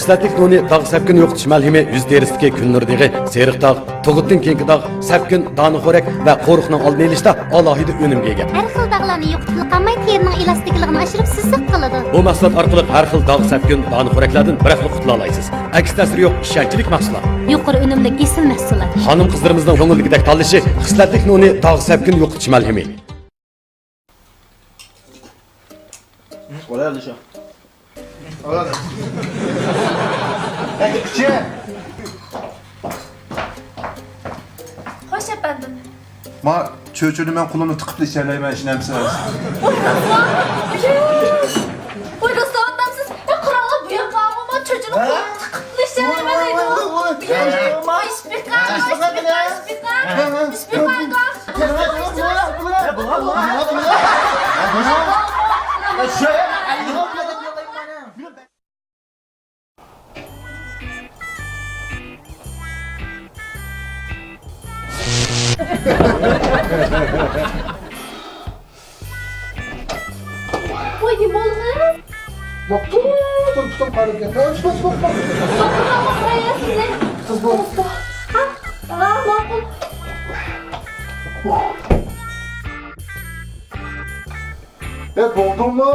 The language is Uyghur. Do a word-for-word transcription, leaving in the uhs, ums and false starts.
خىسلەتلىك نونى داغ سەپكۈن يوقىتىش مەلھىمى يۈز تېرىسىدىكى كۈن نۇرى دېغى، سېرىق داغ، تۇغۇتتىن كېيىنكى داغ، سەپكۈن، دانە خورەك ۋە قورۇقنىڭ ئالدىنى ئېلىشتا ئالاھىدە ئۈنۈمگە ئىگە. ھەر خىل داغلارنى يوقىتىۋالالماي، تېرىنىڭ ئېلاستىكلىقىنى ئاشۇرۇپ سىزىق قىلىدۇ. بۇ مەھسۇلات ئارقىلىق ھەر خىل داغ، سەپكۈن، دانە خورەكلەردىن بىر ھەپتىلىك قۇتۇلالايسىز. ئەكس تەسىرى يوق، ئىشەنچلىك مەھسۇلات. يۇقىرى ئۈنۈملۈك ئېسىل مەھسۇلات. خانىم قىزلىرىمىزنىڭ كۆڭۈلدىكىدەك تاللىشى خىسلەتلىك نونى داغ سەپكۈن يوقىتىش مەلھىمى. خوش ئەپەندىم. ما چۆچۈرىمەن، قولۇمنى تىقىپلا ئىچەلەيمەن، ئىشىنەمسىز؟ ۋوي رۇسلان، ۋوي رۇسلان ئادەمسىز. ئە، قاراڭلار، بۇ ياققا ما چۆچۈرىنى قولۇمنى تىقىپلا ئىچەلەيمەن دەيدۇ. ۋوي، ۋوي، ۋوي. ۋوي، شپىكا، ۋوي، شپىكا، شپىكا، شپىكا. ۋاي، نېمە بولدى؟ ماقۇل، پۇتۇم، پۇتۇم قارىدى. ھە، چىقما، چىقما، چىقما. ماقۇل، ماقۇل، قوياي سىزنى. قىز بول. ھە؟ ھە، ماقۇل. ئە، بولدۇڭمۇ؟